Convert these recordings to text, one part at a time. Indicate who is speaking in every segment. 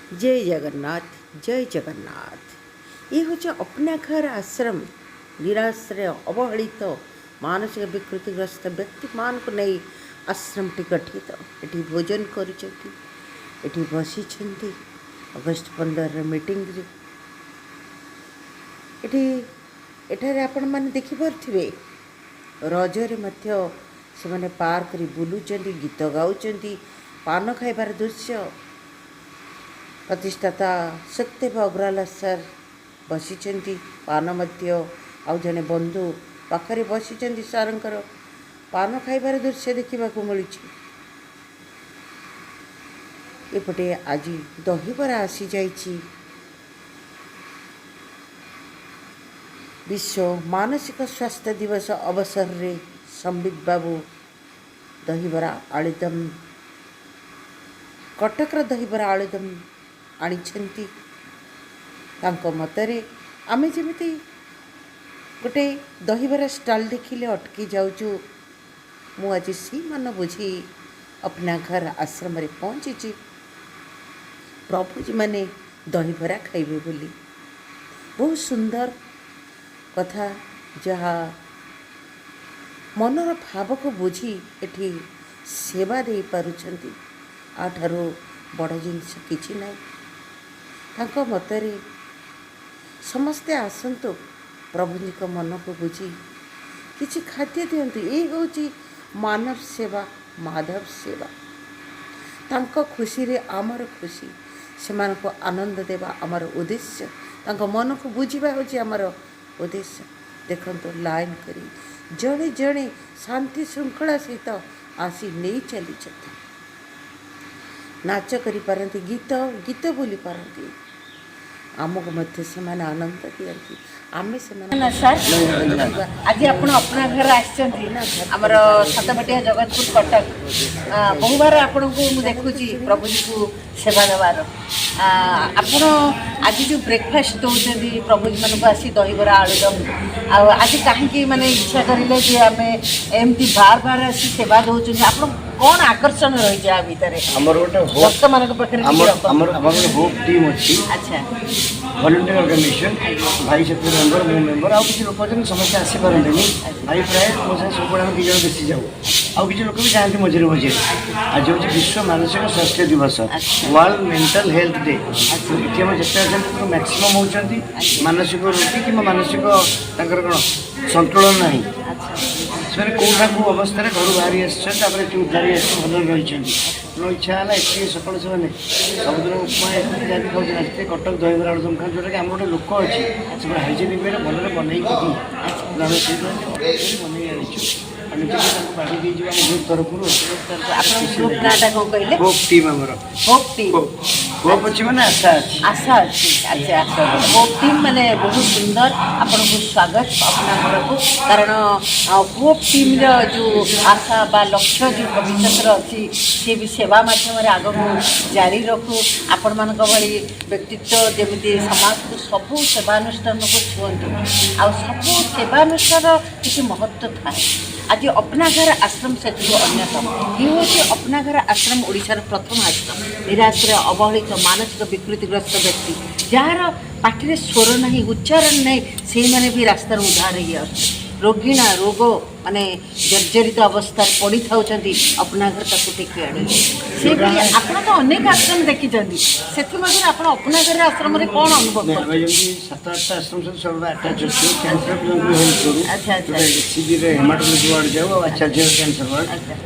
Speaker 1: ଜୟ ଜଗନ୍ନାଥ, ଜୟ ଜଗନ୍ନାଥ। ଇଏ ହେଉଛି ଅପନା ଘର ଆଶ୍ରମ। ନିରାଶ୍ରୟ, ଅବହେଳିତ, ମାନସିକ ବିକୃତିଗ୍ରସ୍ତ ବ୍ୟକ୍ତିମାନଙ୍କୁ ନେଇ ଆଶ୍ରମଟି ଗଠିତ। ଏଠି ଭୋଜନ କରୁଛନ୍ତି, ଏଠି ବସିଛନ୍ତି ଅଗଷ୍ଟ 15ର ମିଟିଂରେ। ଏଠାରେ ଆପଣମାନେ ଦେଖିପାରୁଥିବେ, ରଜରେ ମଧ୍ୟ ସେମାନେ ପାର୍କରେ ବୁଲୁଛନ୍ତି, ଗୀତ ଗାଉଛନ୍ତି, ପାନ ଖାଇବାର ଦୃଶ୍ୟ। ପ୍ରତିଷ୍ଠାତା ସତ୍ୟଦେବ ଅଗ୍ରୱାଲା ସାର୍ ବସିଛନ୍ତି, ପାନ ମଧ୍ୟ ଆଉ ଜଣେ ବନ୍ଧୁ ପାଖରେ ବସିଛନ୍ତି ସାର୍ଙ୍କର, ପାନ ଖାଇବାର ଦୃଶ୍ୟ ଦେଖିବାକୁ ମିଳୁଛି। ଏପଟେ ଆଜି ଦହିବରା ଆସିଯାଇଛି। ବିଶ୍ୱ ମାନସିକ ସ୍ୱାସ୍ଥ୍ୟ ଦିବସ ଅବସରରେ ସମ୍ବିତ ବାବୁ ଦହିବରା ଆଳୁଦମ, କଟକର ଦହିବରା ଆଳୁଦମ ଆଣିଛନ୍ତି। ତାଙ୍କ ମତରେ ଆମେ ଯେମିତି ଗୋଟେ ଦହିବରା ଷ୍ଟଲ୍ ଦେଖିଲେ ଅଟକି ଯାଉଛୁ, ମୁଁ ଆଜି ସେଇ ମନ ବୁଝି ଅପନା ଘର ଆଶ୍ରମରେ ପହଞ୍ଚିଛି ପ୍ରଭୁଜୀମାନେ ଦହିବରା ଖାଇବେ ବୋଲି। ବହୁତ ସୁନ୍ଦର କଥା, ଯାହା ମନର ଭାବକୁ ବୁଝି ଏଠି ସେବା ଦେଇପାରୁଛନ୍ତି, ୟାଠାରୁ ବଡ଼ ଜିନିଷ କିଛି ନାହିଁ। ତାଙ୍କ ମତରେ ସମସ୍ତେ ଆସନ୍ତୁ, ପ୍ରଭୁଜୀଙ୍କ ମନକୁ ବୁଝି କିଛି ଖାଦ୍ୟ ଦିଅନ୍ତୁ। ଏଇ ହେଉଛି ମାନବ ସେବା, ମାଧବ ସେବା। ତାଙ୍କ ଖୁସିରେ ଆମର ଖୁସି, ସେମାନଙ୍କୁ ଆନନ୍ଦ ଦେବା ଆମର ଉଦ୍ଦେଶ୍ୟ, ତାଙ୍କ ମନକୁ ବୁଝିବା ହେଉଛି ଆମର ଉଦ୍ଦେଶ୍ୟ। ଦେଖନ୍ତୁ, ଲାଇନ୍ କରି ଜଣେ ଜଣେ ଶାନ୍ତି ଶୃଙ୍ଖଳା ସହିତ ଆସି ନେଇ ଚାଲିଛନ୍ତି। ନାଚ କରିପାରନ୍ତି, ଗୀତ ବୋଲିପାରନ୍ତି, ଆମକୁ ମଧ୍ୟ ସେମାନେ ଆନନ୍ଦ ଦିଅନ୍ତି, ଆମେ ସେମାନଙ୍କୁ
Speaker 2: ନା ସାର୍, ଆଜି ଆପଣ ଅପନା ଘର ଆସିଛନ୍ତି, ଆମର ସାତପଟିଆ, ଜଗତପୁର, କଟକ। ବହୁବାର ଆପଣଙ୍କୁ ମୁଁ ଦେଖୁଛି ପ୍ରଭୁଜୀକୁ ସେବା ଦେବାର। ଆପଣ ଆଜି ଯେଉଁ ବ୍ରେକଫାଷ୍ଟ ଦେଉଛନ୍ତି ପ୍ରଭୁଜୀମାନଙ୍କୁ ଆସି ଦହିବରା ଆଳୁଦମ, ଆଉ ଆଜି କାହିଁକି ମାନେ ଇଚ୍ଛା କରିଲେ ଯେ ଆମେ ଏମିତି ବାର ବାର ଆସି ସେବା ଦେଉଛନ୍ତି? ଆପଣ କ'ଣ ଆକର୍ଷଣ ରହିଛି ଆ ଭିତରେ?
Speaker 3: ଆମର ଗୋଟେ ହୋପ୍
Speaker 2: ଭକ୍ତମାନଙ୍କ ପାଖରେ ଟିକେ
Speaker 3: ଆମର
Speaker 2: ରଖନ୍ତୁ।
Speaker 3: ଆମର ଗୋଟେ ହୋପ୍ ଟିମ୍ ଅଛି, ଭଲେଣ୍ଟିୟର ଅର୍ଗାନାଇଜେସନ୍। ଭାଇ ସେଥିରେ ମେମ୍ବର, ମୁଁ ମେମ୍ବର, ଆଉ କିଛି ଲୋକ ଅଛନ୍ତି। ସମସ୍ତେ ଆସିପାରନ୍ତିନି। ଭାଇ ପ୍ରାୟ ମୋ ସାଙ୍ଗେ ସବୁବେଳେ, ଆମେ ଦୁଇ ଜଣ ବେଶୀ ଯାଉ, ଆଉ କିଛି ଲୋକ ବି ଯାଆନ୍ତି ମଝିରେ ମଝିରେ। ଆଜି ହେଉଛି ବିଶ୍ୱ ମାନସିକ ସ୍ୱାସ୍ଥ୍ୟ ଦିବସ, ୱାର୍ଲଡ ମେଣ୍ଟାଲ ହେଲ୍ଥ ଡେ। ଏଠି ଆମର ଯେତେ ଅଛନ୍ତି, ମ୍ୟାକ୍ସିମମ୍ ହେଉଛନ୍ତି ମାନସିକ ରୋଗୀ କିମ୍ବା ମାନସିକ ତାଙ୍କର କ'ଣ ସନ୍ତୁଳନ ନାହିଁ। ସେମାନେ କେଉଁ ନା କେଉଁ ଅବସ୍ଥାରେ ଘରୁ ବାହାରି ଆସିଛନ୍ତି, ତାପରେ ଏଠି ଉଦ୍ଧାରି ଆସି ଭଲରେ ରହିଛନ୍ତି। ତେଣୁ ଇଚ୍ଛା ହେଲା ଏଠି ସକାଳୁ ସେମାନେ ସବୁଦିନ ଉପମା, ଇଡଲି ଯାହା ବି ଖାଉଛନ୍ତି, ଆଜି ଟିକେ କଟକ ଦହିବରା ଆଳୁଦମ ଖାଉ, ଯେଉଁଟାକି ଆମର ଗୋଟେ ଲୋକ ଅଛି, ସେମାନେ ହାଇଜେନିକ୍ ୱେରେ ଭଲରେ ବନେଇକି ଦିଏ। ତେଣୁ ଆମେ ସେଇଥିପାଇଁ ବନେଇ ଆଣିଛୁ ଆଉ ନିଜକୁ ତାଙ୍କୁ ବାଢ଼ି ଦେଇଯିବୁ ଆମ ଗ୍ରୁପ୍ ତରଫରୁ।
Speaker 2: ଆପଣଙ୍କ ଗ୍ରୁପ୍ ନାଁଟା କ'ଣ କହିଲେ?
Speaker 3: ହୋପ୍ ଟିମ୍ ଆମର।
Speaker 2: Hope team.
Speaker 3: Hope ଅଛି ମାନେ ଆଶା ଅଛି।
Speaker 2: ଆଶା ଅଛି। ଆଚ୍ଛା, ହୋପ୍ ଟିମ୍ ମାନେ ବହୁତ ସୁନ୍ଦର। ଆପଣଙ୍କୁ ସ୍ୱାଗତ ଆପଣା ଘରକୁ। କାରଣ ହୋପ୍ ଟିମ୍ର ଯେଉଁ ଆଶା ବା ଲକ୍ଷ୍ୟ ଯେଉଁ ଭବିଷ୍ୟତର ଅଛି, ସିଏ ବି ସେବା ମାଧ୍ୟମରେ ଆଗକୁ ଜାରି ରଖୁ। ଆପଣମାନଙ୍କ ଭଳି ବ୍ୟକ୍ତିତ୍ୱ ଯେମିତି ସମାଜକୁ ସବୁ ସେବାନୁଷ୍ଠାନକୁ ଛୁଅନ୍ତୁ, ଆଉ ସବୁ ସେବାନୁଷ୍ଠାନର କିଛି ମହତ୍ତ୍ୱ ଥାଏ। ଆଜି ଅପନା ଘର ଆଶ୍ରମ ସେଥିରୁ ଅନ୍ୟତମ। ଇଏ ହେଉଛି ଅପନା ଘର ଆଶ୍ରମ, ଓଡ଼ିଶାର ପ୍ରଥମ ଆଶ୍ରମ। ନିରାଶ୍ରୟ, ଅବହେଳିତ, ମାନସିକ ବିକୃତିଗ୍ରସ୍ତ ବ୍ୟକ୍ତି, ଯାହାର ପାଟିରେ ସ୍ୱର ନାହିଁ, ଉଚ୍ଚାରଣ ନାହିଁ, ସେଇମାନେ ବି ରାସ୍ତାରୁ ଉଦ୍ଧାର ହେଇ ଆସୁଛନ୍ତି। ରୋଗୀଣା ରୋଗ ମାନେ ଜର୍ଜରିତ ଅବସ୍ଥାରେ ପଡ଼ିଥାଉଛନ୍ତି, ଅପନା ଘର ତାକୁ ଟେକି ଆଣୁଛି। ସେଇଭଳି ଆପଣ ତ ଅନେକ ଆଶ୍ରମ ଦେଖିଛନ୍ତି, ସେଥିମଧ୍ୟରେ ଆପଣ ଅପନା ଘର ଆଶ୍ରମରେ କ'ଣ ଅନୁଭବ
Speaker 3: ନାଇଁ, ଆମେ
Speaker 2: କରୁଛନ୍ତି?
Speaker 3: ଯେମିତି ସାତ ଆଠଟା ଆଶ୍ରମ ସହିତ ସବୁବେଳେ ଆଟାଚ୍ ଅଛୁ, କ୍ୟାନ୍ସର ପିଲାଙ୍କୁ ବି ହେଲ୍ପ କରୁ।
Speaker 2: ଆଚ୍ଛା ଆଚ୍ଛା।
Speaker 3: ଯୋଉଟା ଏସ୍ସିବିରେ ହେମାଟୋଲୋଜି ୱାର୍ଡ଼ ଯାଉ ଆଉ ଆଚାର୍ଯ୍ୟ କ୍ୟାନ୍ସର ୱାର୍ଡ଼।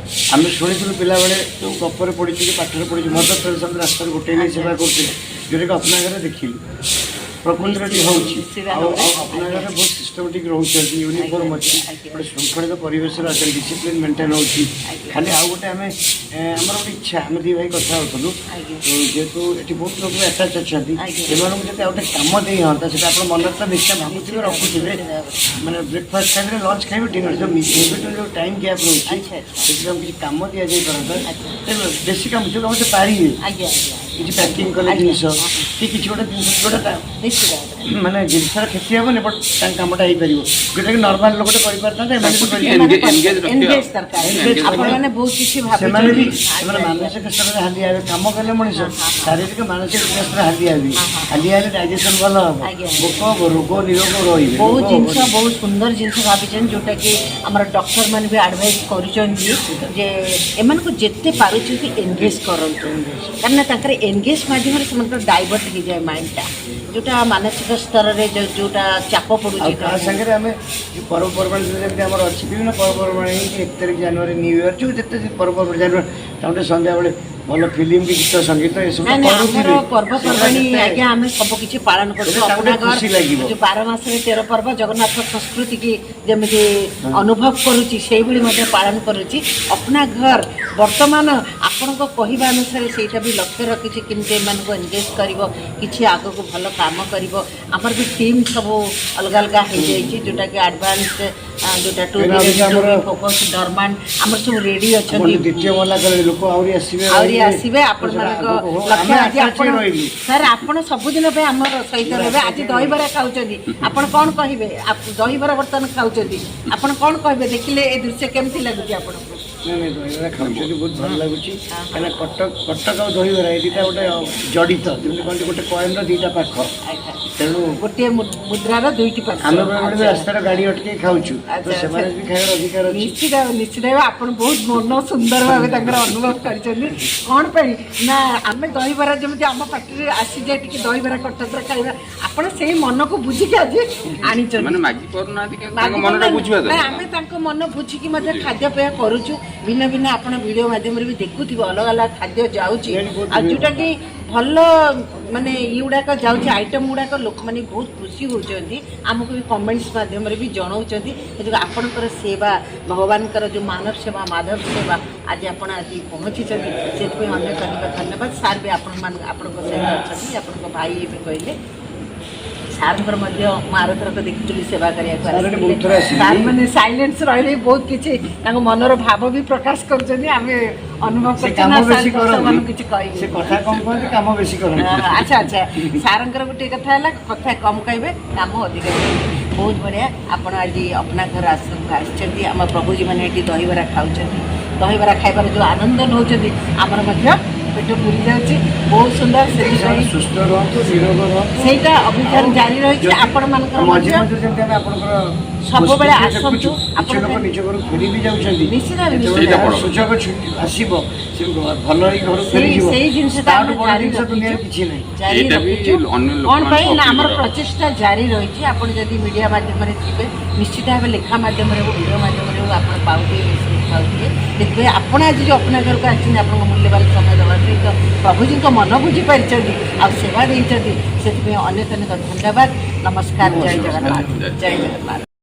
Speaker 3: ଆମେ ଶୁଣିଥିଲୁ ପିଲାବେଳେ, ଯେଉଁ ଗପରେ ପଢ଼ିଛୁ କି ପାଠରେ ପଢ଼ିଛୁ, ମଦର ଟେରେସା ରାସ୍ତାରେ ଗୋଟେ ନେଇ ସେବା କରୁଥିଲେ, ଯେଉଁଟାକି ଅପନା ଘରେ ଦେଖିଲୁ ପ୍ରକୃତିରେ ଏଠି ହେଉଛି। ଆଉ ଆଉ ଅପନା ଘରେ ବହୁତ ସିଷ୍ଟମେଟିକ୍ ରହୁଛନ୍ତି, ୟୁନିଫର୍ମ ଅଛି, ଗୋଟେ ଶୃଙ୍ଖଳିତ ପରିବେଶରେ ଅଛନ୍ତି, ଡିସିପ୍ଲିନ୍ ମେଣ୍ଟେନ୍ ହେଉଛି। ଖାଲି ଆଉ ଗୋଟେ ଆମେ ଆମର ଗୋଟେ ଇଚ୍ଛା, ଆମେ ଦୁଇ ଭାଇ କଥା ହେଉଥିଲୁ, ତ ଯେହେତୁ ଏଠି ବହୁତ ଲୋକ ବି ଆଟାଚ୍ ଅଛନ୍ତି, ଏମାନଙ୍କୁ ଯଦି ଆଉ ଗୋଟେ କାମ ଦେଇ ହୁଅନ୍ତା, ସେଟା ଆପଣ ମନରେ ତ ନିଶ୍ଚୟ ଭାବୁଥିବେ, ରଖୁଥିବେ। ମାନେ ବ୍ରେକଫାଷ୍ଟ ଖାଇବେ, ଲଞ୍ଚ ଖାଇବେ, ଡିନର, ଯେଉଁ ଇନ୍ ଯେଉଁ ଟାଇମ୍ ଗ୍ୟାପ୍ ରହୁଛି,
Speaker 2: ଆଚ୍ଛା, ଆଚ୍ଛା।
Speaker 3: ସେଥିରେ ଆମକୁ କିଛି କାମ ଦିଆଯାଇପାରନ୍ତା। ତେବେ ବେଶୀ କାମ, ଯେଉଁ କାମ ସେ ପାରିବେ।
Speaker 2: ଆଜ୍ଞା ଆଜ୍ଞା
Speaker 3: କିଛି ପ୍ୟାକିଂ କଲେ ଜିନିଷ କି କିଛି ଗୋଟେ ଜିନିଷ ଯୋଉଟା
Speaker 2: ନିଶ୍ଚିତ ଭାବରେ।
Speaker 3: ମାନେ ଜିନିଷର କ୍ଷତି ହେବନି, ବଟ୍ ତାଙ୍କ କାମଟା ହେଇପାରିବ, ଯୋଉଟାକି ନର୍ମାଲ ଲୋକଟେ କରିପାରିଥାନ୍ତେ, ଏମାନେ ବି
Speaker 4: ତାଙ୍କୁ ଟିକେ
Speaker 3: କରିପାରିବେ।
Speaker 4: Engage ରଖିବା।
Speaker 2: ଏନଗେଜ ଦରକାର।
Speaker 4: Engage
Speaker 2: ଆପଣମାନେ ବହୁତ କିଛି
Speaker 3: ସେମାନେ ବି
Speaker 2: ଭାବିଛନ୍ତି।
Speaker 3: ସେମାନେ ମାନସିକ ସ୍ତରରେ ହାଲିଆ ହେବେ। କାମ କଲେ ମଣିଷ ଶାରୀରିକ ମାନସିକ ସ୍ତରରେ ହାଲିଆ ହେବେ। ହାଲିଆ ହେଲେ ଡାଇଜେସନ ଭଲ ହବ, ଭୋକ ହବ, ରୋଗ ନିରୋଗ ରହିବେ।
Speaker 2: ବହୁତ
Speaker 3: ରୋଗ
Speaker 2: ଜିନିଷ
Speaker 3: ହବନି।
Speaker 2: ବହୁତ ସୁନ୍ଦର ଜିନିଷ ଭାବିଛନ୍ତି, ଯୋଉଟାକି ଆମର ଡକ୍ଟର ମାନେ ବି ଆଡ଼ଭାଇସ୍ କରୁଛନ୍ତି ଯେ ଏମାନଙ୍କୁ ଯେତେ ପାରୁଛନ୍ତି ଏନଗେଜ୍ କରନ୍ତୁ, କାରଣ ତାଙ୍କର ଏନଗେଜ୍ ମାଧ୍ୟମରେ ସେମାନଙ୍କର ଡାଇଭର୍ଟ ହେଇଯାଏ ମାଇଣ୍ଡଟା, ଯୋଉଟା ମାନସିକ ସ୍ତରରେ ଯୋଉଟା ଚାପ ପଡୁଛି।
Speaker 3: ଆଉ ତା ସାଙ୍ଗରେ ଆମେ ଯୋଉ ପର୍ବପର୍ବାଣି ଯେମିତି ଆମର ଅଛି, ବିଭିନ୍ନ ପର୍ବପର୍ବାଣି, 1 ତାରିଖ ଜାନୁଆରୀ, ନ୍ୟୁ ଇୟର, ଯୋଉ ଯେତେ ପର୍ବପର୍ବାଣି ଜାନୁଆରୀ, ତାଙ୍କୁ ଟିକେ ସନ୍ଧ୍ୟାବେଳେ ଭଲ ଫିଲ୍ମ କି ଗୀତ ସଙ୍ଗୀତ ଏସବୁ
Speaker 2: ନାଇଁ ନାଇଁ, ଆମର
Speaker 3: କରୁଥିବେ।
Speaker 2: ପର୍ବପର୍ବାଣି
Speaker 3: ସେଗୁଡ଼ା ଯେତେ-
Speaker 2: ଆଜ୍ଞା ଆମେ ସବୁ କିଛି ପାଳନ କରୁଛୁ।
Speaker 3: ସେଟା ତାଙ୍କୁ ଟିକେ
Speaker 2: ଅପନା ଘର
Speaker 3: ଖୁସି ଲାଗିବ।
Speaker 2: ଯୋଉ 12 ମାସରେ 13 ପର୍ବ, ଜଗନ୍ନାଥ ସଂସ୍କୃତି କି ଯେମିତି ଅନୁଭବ କରୁଛି, ସେଇଭଳି ମଧ୍ୟ ପାଳନ କରୁଛି ଅପନା ଘର। ବର୍ତ୍ତମାନ ଆପଣଙ୍କ କହିବା ଅନୁସାରେ ସେଇଟା ବି ଲକ୍ଷ୍ୟ ରଖିଛି, କେମିତି ଏମାନଙ୍କୁ ଏନଗେଜ୍ କରିବ, କିଛି ଆଗକୁ ଭଲ କାମ କରିବ। ଆମର ବି ଟିମ୍ ସବୁ ଅଲଗା ଅଲଗା ହେଇଯାଇଛି, ଯୋଉଟାକି ଆଡ଼ଭାନ୍ସ ଯୋଉଟା ଟୁ
Speaker 3: କାହିଁକିନା ଅବିକା ଆମର-
Speaker 2: ଫୋକସ୍ ଡରମାନ୍ ଆମର ସବୁ ରେଡ଼ି
Speaker 3: ଆମର
Speaker 2: ଅଛନ୍ତି।
Speaker 3: ଦ୍ୱିତୀୟ ମହଲା କଲେ ଲୋକ ଆହୁରି ଆସିବେ,
Speaker 2: ଆହୁରି
Speaker 3: ରହିବେ।
Speaker 2: ଆସିବେ ଆପଣମାନଙ୍କ
Speaker 3: ଆଗକୁ ହଉ।
Speaker 2: ଲକ୍ଷ୍ୟ
Speaker 3: ଆମେ
Speaker 2: ଆଜି
Speaker 3: attach
Speaker 2: ଆପଣ
Speaker 3: ରହିଲୁ।
Speaker 2: ସାର୍, ଆପଣ ସବୁଦିନ ପାଇଁ ଆମର ସହିତ ରହିବେ। ଆଜି ଦହିବରା ଖାଉଛନ୍ତି, ଆପଣ କ'ଣ କହିବେ? ଦହିବରା ବର୍ତ୍ତମାନ ଖାଉଛନ୍ତି, ଆପଣ କ'ଣ କହିବେ? ଦେଖିଲେ ଏ ଦୃଶ୍ୟ କେମିତି ଲାଗୁଛି ଆପଣଙ୍କୁ?
Speaker 3: ନାଇଁ ନାଇଁ, ଦହିବରା ଖାଉଛନ୍ତି, ବହୁତ ଭଲ ଲାଗୁଛି। କାହିଁକିନା କଟକ ଆଉ ଦହିବରା ଏ ଦୁଇଟା ଗୋଟେ ଜଡ଼ିତ, ଯେମିତି କହନ୍ତି ଗୋଟେ କଏନ୍ର ଦୁଇଟା ପାଖ। ତେଣୁ
Speaker 2: ଗୋଟିଏ ମୁଦ୍ରାର ଦୁଇଟି ପାର୍ଶ୍ୱ।
Speaker 3: ଆମେ ବେଳେବେଳେ ବି ରାସ୍ତାରେ ଗାଡ଼ି ଅଟକେଇ ଖାଉଛୁ, ତ ସେମାନେ ବି ଖାଇବାର ଅଧିକାର ଅଛି।
Speaker 2: ନିଶ୍ଚିତ ନିଶ୍ଚିତ ଭାବେ ଆପଣ ବହୁତ ମନ ସୁନ୍ଦର ଭାବେ ତାଙ୍କର ଅନୁଭବ କରିଛନ୍ତି। କ'ଣ ପାଇଁ ନା ଆମେ ଦହିବରା ଯେମିତି ଆମ ପାଟିରେ ଆସିଯାଏ ଟିକେ ଦହିବରା କଟକର ଖାଇବା, ଆପଣ ସେଇ ମନକୁ ବୁଝିକି ଆଜି ଆଣିଛନ୍ତି।
Speaker 4: ମାନେ ମାଗି ପାରୁନାହାନ୍ତି, କିନ୍ତୁ ତାଙ୍କ
Speaker 2: ମାଗି
Speaker 4: ମନଟା
Speaker 2: ପାରୁନାହାନ୍ତି।
Speaker 4: ବୁଝିବା
Speaker 2: ନାଇଁ,
Speaker 4: ଦରକାର।
Speaker 2: ଆମେ ତାଙ୍କ ମନ ବୁଝିକି ମଧ୍ୟ ଖାଦ୍ୟପେୟ କରୁଛୁ। ଭିନ୍ନ ଭିନ୍ନ ଆପଣ ଭିଡ଼ିଓ ମାଧ୍ୟମରେ ବି ଦେଖୁଥିବେ, ଅଲଗା ଅଲଗା ଖାଦ୍ୟ ଯାଉଛି।
Speaker 3: ବହୁତ
Speaker 2: ଆଉ ଯୋଉଟା କି ଭଲ ମାନେ ଇଏ ଗୁଡ଼ାକ ଯାଉଛି, ଆଇଟମ୍ ଗୁଡ଼ାକ, ଲୋକମାନେ ବହୁତ ଖୁସି ହେଉଛନ୍ତି, ଆମକୁ ବି କମେଣ୍ଟସ୍ ମାଧ୍ୟମରେ ବି ଜଣାଉଛନ୍ତି। ସେଥିପାଇଁ ଆପଣଙ୍କର ସେବା, ଭଗବାନଙ୍କର ଯେଉଁ ମାନବ ସେବା ମାଧବ ସେବା, ଆଜି ଆପଣ ଆଜି ପହଞ୍ଚିଛନ୍ତି, ସେଥିପାଇଁ ଅନେକ ଅନେକ ଧନ୍ୟବାଦ। ସାର୍ ବି ଆପଣମାନ ଆପଣଙ୍କ ସହିତ ଅଛନ୍ତି, ଆପଣଙ୍କ ଭାଇ ଏବେ କହିଲେ। ସାର୍ଙ୍କର ମଧ୍ୟ ମୁଁ ଆରଥରକ ଦେଖିଥିଲି ସେବା କରିବାକୁ
Speaker 3: ସାର୍ ଏଠି
Speaker 2: ଆସିଥିଲେ।
Speaker 3: ବହୁତ ଥର ଆସିଲେଣି।
Speaker 2: ସାର୍ ମାନେ ସାଇଲେନ୍ସ ରହିଲେ ବି ବହୁତ କିଛି ତାଙ୍କ ମନର ଭାବ ବି ପ୍ରକାଶ କରୁଛନ୍ତି, ଆମେ ଅନୁଭବ
Speaker 3: ସେ
Speaker 2: କରୁଛୁ।
Speaker 3: କାମ
Speaker 2: ନା
Speaker 3: ବେଶୀ
Speaker 2: ସାର୍ ଦର୍ଶକମାନଙ୍କୁ
Speaker 3: କରନ୍ତି,
Speaker 2: କିଛି କହିବେ?
Speaker 3: ସେ କଥା କମ୍ କୁହନ୍ତି, କାମ ବେଶୀ କରନ୍ତି।
Speaker 2: ଆଚ୍ଛା, ସାରଙ୍କର ଗୋଟିଏ କଥା ହେଲା, କଥା କମ୍ କହିବେ, କାମ ଅଧିକ କରିବେ। ବହୁତ ବଢ଼ିଆ। ଆପଣ ଆଜି ଅପନା ଘର ଆଶ୍ରମକୁ ଆସିଛନ୍ତି, ଆମ ପ୍ରଭୁଜୀ ମାନେ ଏଠି ଦହିବରା ଖାଉଛନ୍ତି, ଦହିବରା ଖାଇବାର ଯେଉଁ ଆନନ୍ଦ ନେଉଛନ୍ତି, ଆମର ମଧ୍ୟ ପେଟ ପୁରି ଯାଉଛି। ବହୁତ ସୁନ୍ଦର। ସେଥିପାଇଁ
Speaker 3: ସେମାନେ ସୁସ୍ଥ ରୁହନ୍ତୁ, ନିରୋଗ ରୁହନ୍ତୁ।
Speaker 2: ସେଇଟା ଅଭିଯାନ ଜାରି ରହିଛି।
Speaker 3: ଯଦି-
Speaker 2: ଆପଣମାନଙ୍କର
Speaker 3: ମଝି
Speaker 2: ମଧ୍ୟ
Speaker 3: ମଝିରେ ଯେମିତି ଆମେ ଆପଣଙ୍କର
Speaker 2: ସବୁବେଳେ
Speaker 3: ପୋଷ୍ଟିଂରେ
Speaker 2: ଆସନ୍ତୁ,
Speaker 3: ଦେଖୁଛୁ, କିଛି
Speaker 2: ଆପଣ
Speaker 3: ଲୋକ ନିଜ ଘରକୁ ଫେରି ବି ଯାଉଛନ୍ତି।
Speaker 2: ନିଶ୍ଚିତ ଭାବେ,
Speaker 3: ଯେତେବେଳେ
Speaker 4: ସେଇଟା
Speaker 3: ଏହାର
Speaker 4: ବଡ଼।
Speaker 3: ସୁଯୋଗ ଆସିବ, ସେ ଭଲ ହେଇକି ଘରକୁ
Speaker 2: ସେଇ
Speaker 3: ଫେରିଯିବ।
Speaker 2: ସେଇ ଜିନିଷଟା
Speaker 3: ତାଠୁ
Speaker 2: ଆମେ
Speaker 3: ବଡ଼
Speaker 2: ଜାରି
Speaker 3: ଜିନିଷ ଦୁନିଆରେ
Speaker 2: ରଖିଛୁ।
Speaker 3: କିଛି ନାହିଁ।
Speaker 2: ଜାରି
Speaker 4: ଏଇଟା ବି
Speaker 2: ରଖିଛୁ।
Speaker 4: ଅନ୍ୟ
Speaker 2: କ'ଣ ପାଇଁ
Speaker 4: ଲୋକମାନଙ୍କୁ
Speaker 2: ନା ଆମର
Speaker 4: ଅପିଲ କରା।
Speaker 2: ପ୍ରଚେଷ୍ଟା ଜାରି ରହିଛି। ଆପଣ ଯଦି ମିଡ଼ିଆ ମାଧ୍ୟମରେ ଥିବେ, ନିଶ୍ଚିତ ଭାବେ ଲେଖା ମାଧ୍ୟମରେ ହଉ, ଭିଡ଼ିଓ ମାଧ୍ୟମରେ ହଉ, ଆପଣ ପାଉଥିବେ, ମେସେଜ ପାଉଥିବେ। ଦେଖିବେ ଆପଣ ଆଜି ଯେଉଁ ଅପନା ଘରକୁ ଆସିଛନ୍ତି, ଆପଣଙ୍କ ମୂଲ୍ୟବାନ ସମୟ ଦେବା ସହିତ ପ୍ରଭୁଜୀଙ୍କ ମନ ବୁଝିପାରିଛନ୍ତି ଆଉ ସେବା ଦେଇଛନ୍ତି, ସେଥିପାଇଁ ଅନେକ ଅନେକ ଧନ୍ୟବାଦ। ନମସ୍କାର, ଜୟ ଜଗନ୍ନାଥ, ଜୟ ଜଗନ୍ନାଥ।